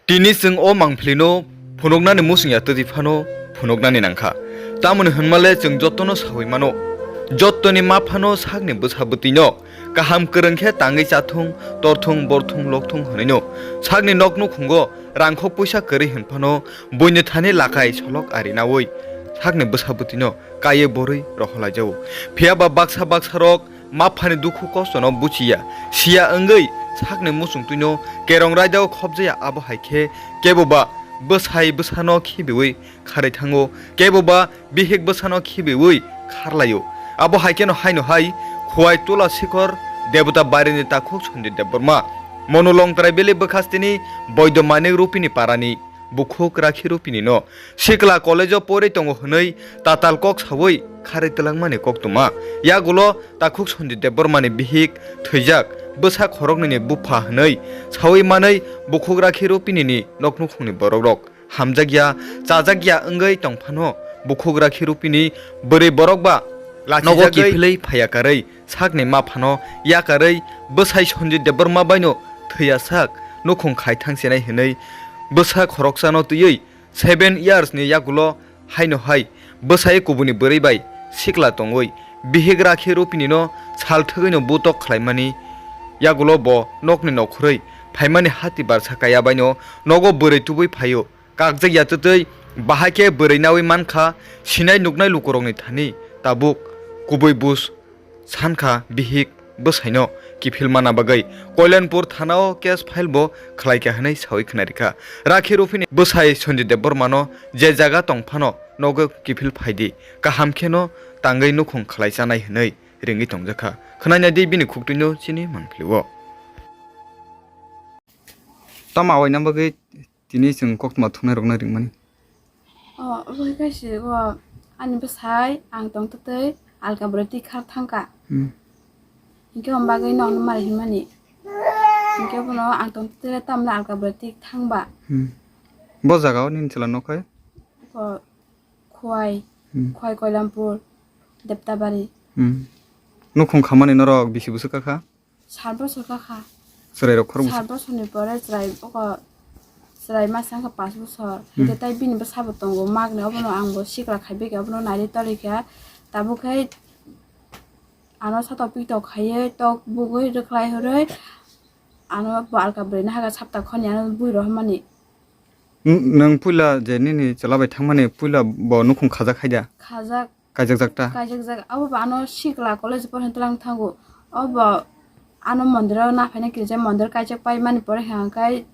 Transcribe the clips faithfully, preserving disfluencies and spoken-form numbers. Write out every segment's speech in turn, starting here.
Tini chwng o mangphlino phunuknani muchung ya twtwi phano phunuknani nangkha. Tamoni hwnmale chwng jotono saui mano, jottoni ma phano sakni bwsa bwtwino kaham kwrwng khe tangwi chathung, torthung, borthung, lokthung hwnwino sakni nok nukhungo rangkhok puisa kwrwi hwn phano buini thani lakai solok ari naui sakni bwsa bwtwino kaiwi borwi rohorlaijago. Phiya ba baksa baksa rok ma phani dukhu kostono buchiya, siya wngwi sakni muchungtwino kerong raidao khobjaya, abo hai khe kebo ba bwsai bwsano khibiui kharwi thango, kebo ba bihik bwsano khibiui kharlaio. Abo hai kheno haino hai Khowai Tula Sikhor Debota Barini takhuk Sanjit Debbarma, Monu Longtrai Valley bwkhastini Boido Manik Rupini parani bukhuk Rakhi Rupini no sikla college o porwi tongo hwnwi tatal kok saui kharwi twlangmani koktwma. Yagulo takhuk Sanjit Debbarmani bihik thwijak, bwsa khoroknwini bupha hwnwi saui manwi bukhuk Rakhi Rupini ni noknukhungni borokrok hamjakya, chajakya wngwi tongphano bukhuk Rakhi Rupini bwrwi borok ba nogo kiphilwi phaiya karwi sakni ma phano yakarwi bwsai Sanjit Debbarma baino thwiya sak nukhung khai thangsinai hwnwi bwsa khoroksano twiwi seven years ni yagulo haino hai bwsai kubuni bwrwi bai sikla tongwi bihik Rakhi Rupini no sal thwgwino butok khlaimani yagulo bo nokni nokhorwi phaimani hati barsa kaya baino nogo bwrwi tubui phaio. Kakjak ya twtwi bahai khe bwrwi naui mankha, sinai nuknai lukurokni thani tabuk kubui buj sankha bihik bwsaino kiphil mana bagwi Koilanpur thanao case file bo khlaikha hwnwi saui khwnarikha. Rakhi Ruphini bwsai Sanjit Debbarmano je jaga tongphano nogo kiphil phaidi, kaham kheno tangwi nukhung khlai chanai hwnwi ringwi tongjakha. Khwnainai di bini khuktwino chini mangpilio. Tamo awaina bagwi tini chwng koktwma thumnairokno ringmani. O, obo hai khe se o ani bwsai ang tongtwtwi alka bwrwi twi khar thangkha. Hmm. Hinkhe omo bagwi nokno mari hwnmani. Hinkhe bono ang tongtwtwi tamni alka bwrwi twi thangba. Hmm. Bo jagao nini chwla nok hai? O, Khowai, Hmm. Khowai Koilampur, Deptabari. Hmm. Nukhung khamani norok bisi bwswk kakha? Sat bosor kakha. Chwrairok khorokbwswk? Sat bosorni pore chwrai oko chwrai masa wngkha panch bosor. Hmm. Hinkhe tai bini bwsabo tongo magni, obono ang bo sikla khaibai khe obono naidi torikha. Tabuk khe ano satok pitok khaiwi tok bugwi rwkhlai hwrwi ano bo alka bwrwi naharkha sapta khorni ano bui rohormani. N-, nwng puila je nini chwla bai thangmani puila bo nukhung khajak khai da? Khajak. Kaijakjak ta? Kaijakjak. Abo bo ano sikla college porhini twlang thango. Obo ano mondir o naphaina kirijak, mondir kaijak paimani pore hwnka khe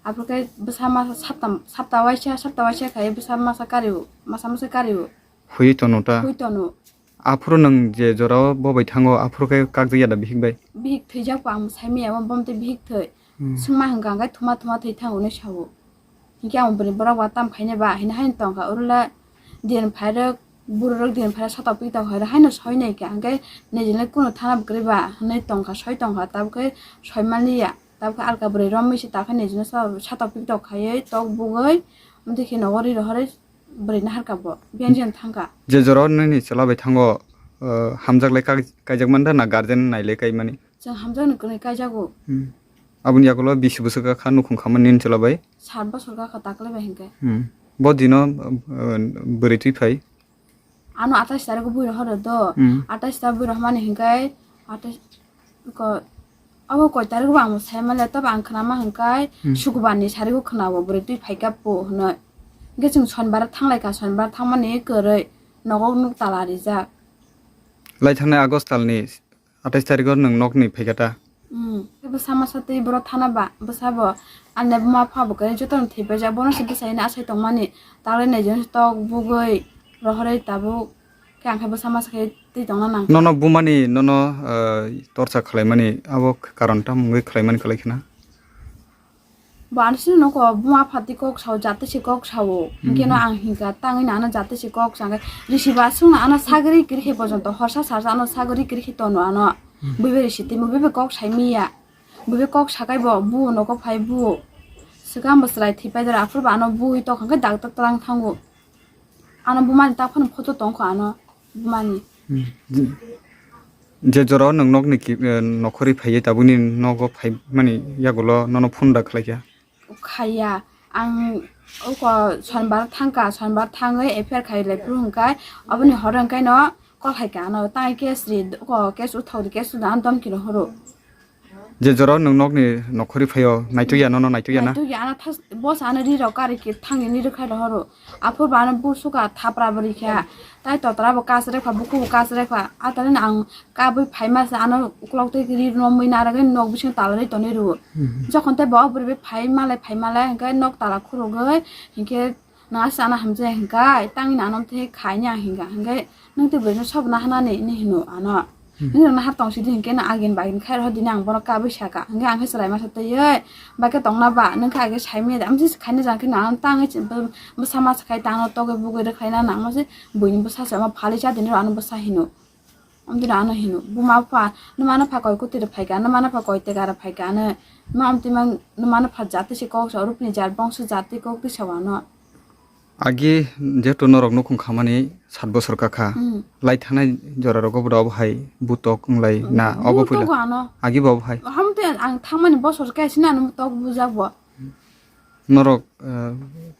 aphuru khe bwsa masa sapta, sapta waisa, sapta waisa khai bwsa masa kario, masa masa kario. Hui tono ta? Hui tono. Aphuru nwng je jorao bo bai thango, aphuru khe kakjak ya da bihik bai? Bihik thwijak bo ang sai manya, bo, bo tei bihik thwi. Hmm. Swngma hwnka hwnka thuma thuma thwi thango hinwi sao. Hinkhe ang bwrwi borok ba tam khainai ba hinwi haino tongkha, oro le din phairwk bururok din phairwk satok pitok khairwk haino soi nai kha, hinkhe nijini kunu thana bwkrwi ba hinwi tongkha, soi tongkha, tabukhe soi manliya, tabukhe alka bwrwi romwi se takhe nijini sa-, satok pitok khaiwi tok bugwi amtwi khe nogo ri rohorwi bwrwi naharkha bo, biyang jiyang thangkha. Je jorao nini chwla bai thango, uh, hamjak lai kai-, kaijak manda na guardian nai lai kaimani? Chwng hamjakni kwrwi kaijago. Hmm. Aboni yagulo bisi bwswk kha nukhung khamani nini chwla bai? Sat bosor kha kha takle bai hinkhe. Hmm. Bo dino, uh, bwrwi twi phai? Ano atais tarigo bui rohoro do. Hmm. Atais ta bui rohmani hinkhe atais ko abo koi tarigo bo ang sai male, tobo ang khwnama hinkhe Hmm. Sukubar ni sarigo khwnao bwrwi twi phaikha po hwnwi. Hinkhe chwng Sonbar thanglai kha, Sonbar thangmani kwrwi nogo nuk tala rijak. Lai thangnai August talni atais tarigo nwng nokni phaikha ta? Hmm. Bwsa masa tei borok thana ba, bwsa bo ani buma pha bo kwrwi jotono thwi paijak, bono se bwsa hino asai tongmani, taklai nai jeno tok bugwi rohorwi tabuk khe ang khe bwsa masa khe twi tongna nang. Nono bumani nono, uh, torcha khlaimani abo karon tamo wngwi khlaimani kwlai khna? Bo ano chini nogo buma phatwi kok sao, jatwi se kok sao. Hmm. Hinkhe no ang hinkha, tangwi no ano jatwi se kok sa, hinkhe risi bo aswk no ano sagri kwrwi khe bojonto, horsa sarsa ano sagri kwrwi khe tono ano. Hmm. Buibai risi twi, buibai kok sai miya. Buibai kok sakai bo, bu nogo phai bu. Swkang bo chwrai thwi pai dara, aphuru bo ano bui tokha khe doctor twlang thango. Ano bumani tak phano photo tongkho ano bumani. Hmm. Je jorao nwng nokni ki, eh, nokhorwi phaiwi tabukni nogo phaimani yagulo nono phone da khlaikha? Khaiya. Ang uko sonbar thangka, sonbar thangwi F I R khai lai phuru hwnkhe, aboni horo hwnkhe no call khaika ano, tang case ri, uko case uthok di, case uda ano domki no horo. Je jora nwng nokni nokhorwi phaio, naitukya nono, naitukya na? Naitukya ano thas-, boss ano ri rok kari khe thangwi ni rwkhai rohoro. Aphuru bo ano busuka thapra bo rikha. Tai totra bo kasrekha, buku bo kasrekha. Atani ang kabui phaima se ano uklok twi ri romwi narwgwi nok bisingo talari tonwi rwo. Mhm. Jokhon tei bo bwrwi bai phai malai, phai malai hwnkhe nok tala khurugwi hinkhe Nang aswk ano hamjai hwnkhe, tangni ano tei khaini ang hwnkha, hwnkhe nwng tei bwrwino sobo naharnani hinwi hino ano. Hmm. Nwng rok nahar tong sidi hwnkhe, nwng agin bagin khai rw dini ang bono kabui saka, hwnkhe ang khe chwrai masa twiwi bai khe tongna ba, nwng khe age sai manya de, amtwi khaina jang khe nang ano tangwi bwsa masa khai tangno togwi bugwi rwkhlaina nang mase buini bwsa se omo phalwi cha dini rw ano bwsa hino. Amtwi rw ano hino, buma bupha, nwmano pha koi kwtwi rw phaikha, nwmano pha koi tega rw phaikha, ano, nwma amtwi mang, nwmano pha jati se kok sa, Rupini jat, bongso jati kok twi sa ano. Agi jehetu norok nukhung khamani sat bosor kakha. Hmm. Lai thangnai jora rogo bodo obo hai butok wnglai na obo puila. Butok ano. Agi bo obo hai. Hamte ang thangmani bosor khe sini ano tok bujak bo. Norok, eh,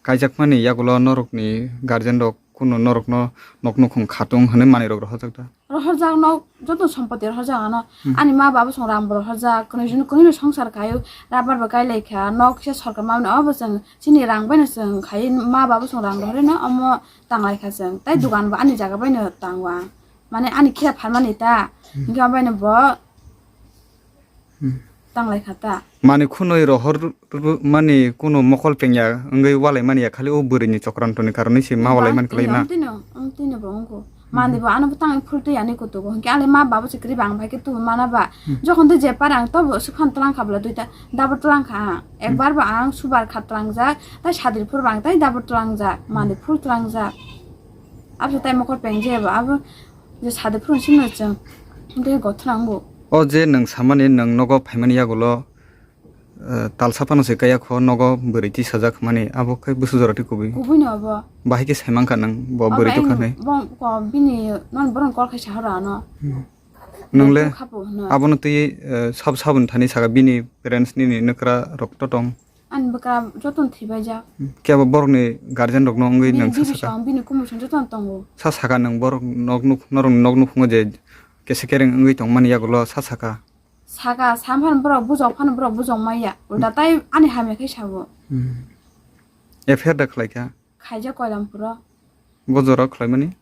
kaijakmani yagulo norokni guardian rok kunu norokno nok nukhung khatung hwnwi manwi rok rohorjak da? Rohorjak nok joto sompoti rohorjak ano. Hmm. Ani ma baba song ram bo rohorjak, kwnwi junu kwnwi no songsar khaio, rabar bo kai lai kha, nok kisa sorkar mamani obo chwng chini rang bai no chwng khai ma baba song rang rohorwi no omo tang lai kha chwng. Tai Hmm. dugan bo ani jaga bai no tango ang. Mane ani khe pharmani ta. Hmm. Hinkhe omo bai no bo Hmm. Tang lai kha ta. Mani khunui rohor ru-, ru-, mani kunu mokol pengya wngwi walai mani ya, khali o bwrwi ni chokranto ni karonwi se ma walai mani kwlai na. Amtwino, amtwino bo wngkho. Hmm. Mani bo ano bo tang phul twi ani kutugo. Hinkhe ale ma babo se kwrwi ba ang bai khe tubu mana ba. Hmm. Jokhon tei je par ang tobo swkhan twlang kha bwla duita dabo twlang kha ang. Hmm. Ekbar bo ang subar kha twlangjak, tai sadir phur bo ang tai dabo twlangjak. Mani Hmm. phul twlangjak. Abo se tai mokol pengje bo abo. Je sade phuru simi chwng tei gothra wngo. O je nwng samani nwng nogo phaimani yagulo, eh, talsa phano se kaya kho nogo bwrwi tisajak mani abo khe bwswk jora twi kubui. Kubui no abo. Bahai khe sai mankha nwng bo Abo bwrwi ang tukha hinwi. Bo ko bini non boron kol khai sahara ano. Hmm. Nwng le Bo khapo hwno. Abono twi, eh, sab sabun thani saka bini parents nini nwkra rok to tong. Ani bwkra jotono thwibaijak. Kebo borokni guardian rokno wngwi Bini nwng sa bibisong, saka. Bini kumusong jotono tongo. Sa saka nwng borok nok nuk-, norokni nok nukhungo je kese kereng wngwi tongmani yagulo sa saka. Saka, sa phano borok bujok phano borok bujok maya. Ulta tai ani hamya khe sabo. Hmm. F I R da khlaikha? Khaijak Koilampuro. Bo jora khlaimani?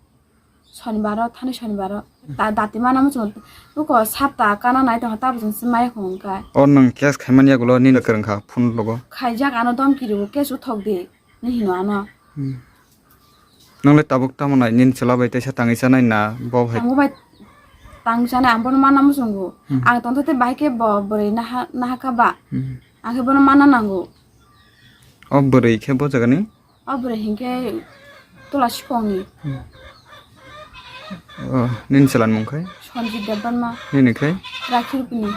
Sonibaro, thani sonibaro. Ta dati mana muchung. Uko sapta kana nai tongkha, tabuk chwng se maya khong kha. O nwng case khaimani yagulo nini kwrwng kha phone logo. Khaijak ano domki rwo, case uthok di. Ni hino ano. Hmm. Nwngle tabuk tamo nai nini chwla bai teisa tangwi chanai na bo hai? Ang bo bai tangwi chanai, ang bono mana muchungo. Hmm. Ang tongthote bahai khe bo bwrwi naha, nahakha ba. Hmm. Ang khe bono mana nango. O bwrwi khe bo jagani? O bwrwi hinkhe Tola Siphongni. Hmm. O, nini chwlani mung khai? Sanjit Debbarma. Nini khai? Rakhi Rupini.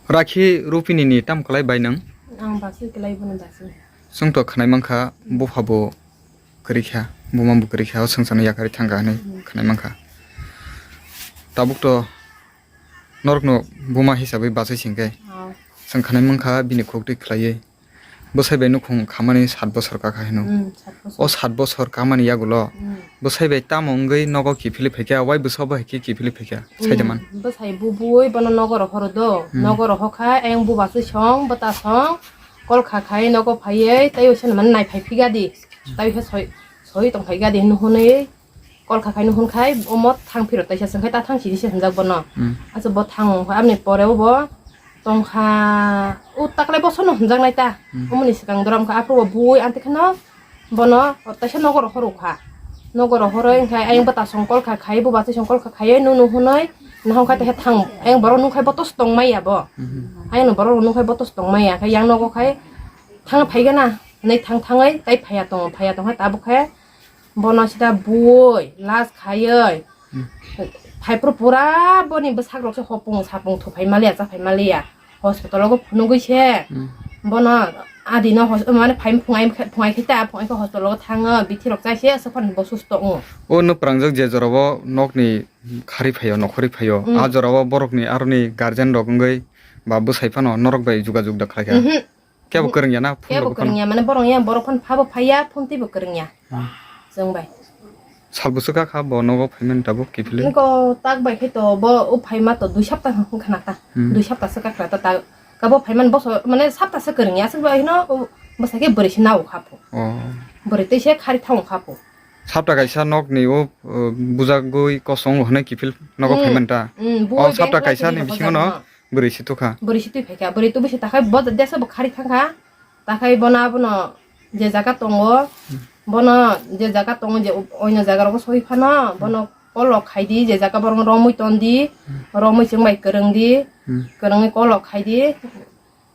Rakhi Rupini ni tam kwlai bai nwng? Ang basui kwlai bono basui. Chwng to khwnai mankha bupha bo kwrwi kha, buma bo kwrwi kha, o swngcharno yakarwi thangkha hwnwi Hmm. khwnai mankha. Tabuk to norokno buma hisabwi bachai singkhe. Oh. Chwng khwnai mankha bini khuk twi khlaiwi. Bwsai bai nukhung khamani sat bosor kakha hino. Hmm, sat bosor. O sat bosor kamani yagulo Hmm. bwsai bai tamo wngwi nogo kiphilwi phaikha, wai bwsa bo hai khe kiphilwi phaikha, Hmm. saida man. Bwsai bubui bono nogo rohoro do. Hmm. Nogo rohokha, ayang buba song, bwta song, kol kha khai nogo phaiwi, tei uaisa mani nai phai phiga di. Tei uaisa soi, soi tong phai ga di hinwi hwnwi. Kol kha khai no hwn khai, omo thang phiro taisa chwng khai ta thang sidi se hwnjak bono. Hmm. Acha bo thang o kha, aboni pore o bo tong kha, o taklai bosor no hwnjak nai ta. Hmm. Omoni swkang dora wng kha, aphuru bo bui anti kheno bono taisa nogo rohor rw kha. Nogo rohor rw wng khai ayang bwta song kol kha khai, buba song kol kha khai, nunu hwnwi nahong khai taisa thang, ayang borok nung khai botos tong maya bo. Hmm. Ayang no borok nung khai botos tong maya khai, yang nogo khai thang phai gana, nai thang thangwi tai phaiya tong, phaiya tong khai tabuk khai. Bono sida bui, last khaiwi. Hmm. Phaiphuru pura boni bwsak rok se hopung sapung thuphai maliya, chaphai maliya. Hospital o phunugwi se. Hmm. Bono adi no hos-, mane phai phungai, phungai khe ta, phungai khe hospital o thango, bithi rok chai se, aswk phano bo susto wngo. O no prangjak je jora o nok ni khari phaio, nokhorwi phaio. Hmm. A jora o borok ni aroni guardian rok wngwi ba bwsai phano norok bai jugajug da khlai kha. Mhm. Kebo kwrwngya na phone Kebo rok phano? Kwrwngya, mane borok yang borok phano phabo phaiya, phone twibo kwrwngya. Hmm. Chwng bai. Sal bwswk kha bo nogo phaimani tabuk kiphilwi? Niko tak bai khe to bo o phaima to dui sapta wngkha na ta. Hmm. Dui sapta swk kha ta ta. Kabo phaimani boso mane sapta swk kwrwngya, aswk bai hino bwsai khe bwrwi se nao kha pho. Oh. Bwrwi tei se khari thang kha pho. Sapta kaisa nokni o, uh, bujagwi kosong hwnwi kiphil nogo Hmm. phaimani ta? Hmm, O bui sapta beng kaisa ni khlai bisingo no tongkha. Bwrwi si tukha. Bwrwi si twi phaikha, bwrwi twi bwswi takhai bo desa bo khari thangkha. Takhai bono abono je jaga tongo, bono je jaga tongo je oino jaga rogo soi phano, bono kolok khai di, je jaga borok romwi ton di, romwi chwng bai kwrwng di, Hmm. kwrwngwi kolok khai di.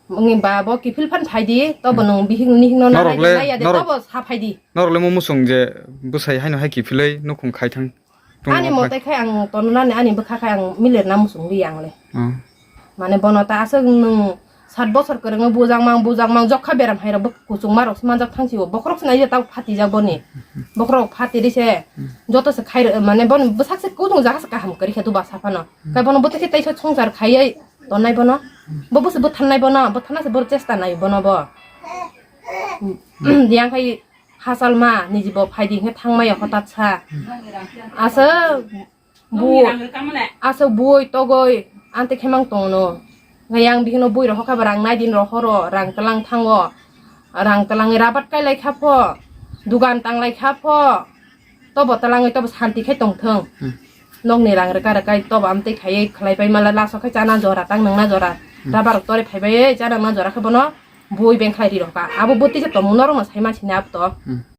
Wngwi ba bo kiphil phan phai di, tobo Hmm. nwng bihik nihik no Norok nanai le, nai ya de, norok tobo sa phai di. Norok le mo musung je bwsai haino hai kiphilwi nukhung khai thang. Ani mote khai ang tongnani, ani bwkha khai ang milerna muchung li ang le. Hmm. Mane bono ta aswk nwng sat bosor kwrwngwi bujakmang, bujakmang, jokha beram hai rok bw-, kuchukma rok se manjak thang sio. Bokhorok se nai ta phatijak boni. Bokhorok phatiri se Hmm. joto se khai rw-, mane boni bwsak se kutung jaga se kaham kwrwi khe tu bwsa phano. Hmm. Khai bono bwtwi khe teisa songsar khaiwi tonnai bono. Bo bwsa bwtharnai bono, bwtharna se bo chesta nai bono bo. Yang khai Hachalma niji bo phaidi hwnkhe thangmaya hotat sa. Aswk bu-, aswk bui togoi ante khemang tongno. Yang bihino bui rok hokha ba rang nai din rok horo, rang tlang thango. Rang tlangwi rabat kai lai kha pho, dugan tang lai kha pho. Tobo tlangwi tobo santi khai tong thung. Hmm. Nokni rang rwka rwkai tobo amtwi khaiwi khlai pai mala laso khai chana jora tang nangna jora. Hmm. Rabar rok tore phai bai chana nangna jora khe bono bui beng khlai ri rok ka. Abo bwtwi se tongmung norok no sai ma sini abo to. Hmm.